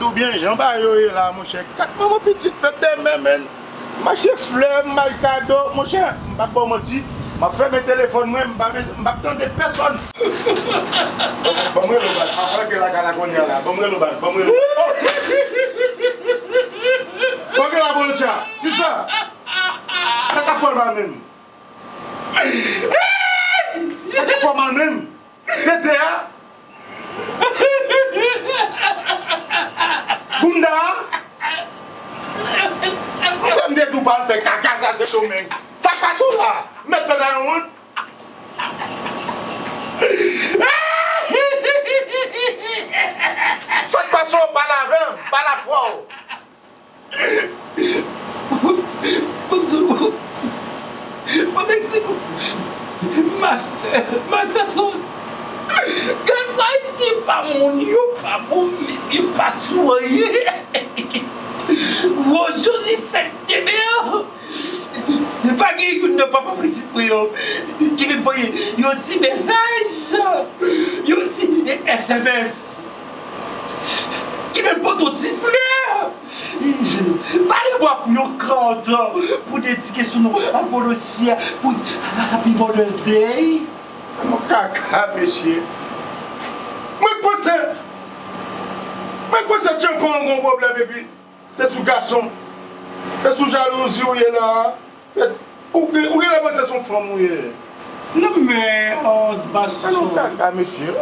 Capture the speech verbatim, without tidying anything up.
Oubyen jan bagay yo ye la, monchè. Kat manman pitit fèt demen, menn. M achte flè, m bay kado, monchè. M p ap ba w manti. M ap fèmen telefòn mwen, m pa bezwen, m p ap tande pèsòn. Ban m rele w bak. M ap rantre lakay la kounye a la. Ban m rele w bak. Ban m rele w bak. Fò gen la, Bolotcha. Sista. Sa k ap fè w mal menm? Sa k ap fè w mal menm? Tete a? Bounda a? Mwen m te di w pa al fè kaka sa Sendomeng. Sa k pase w la? M mèt fè nan yon wont. Sa k pase w? Pale avè m, pale afwa w. Mwen di w, mwen eksplike w. Mastè, Mastè Son, gason ayisyen pa moun, yo pa moun, li, li pa sou anyen. Gwo Jozifèt kenbe an. Pa gen youn nan papa pitit mwen yo ki vin voye yon ti mesaj, yon ti S M S. Ki menm pote yon ti flè. Pale vwa pou yon kòd pou dedike sou non Apolotia pou di Happy Mother's Day. Mwen kaka, mesye. Mwen k panse, mwen k panse tchanpan an gon pwoblèm epi se sou gason. Se sou jalouzi w ye la. Fèt, ou, ou genlè panse se yon fanm ou ye. Non, men, oh, Bastè. Mwen kaka, mesye.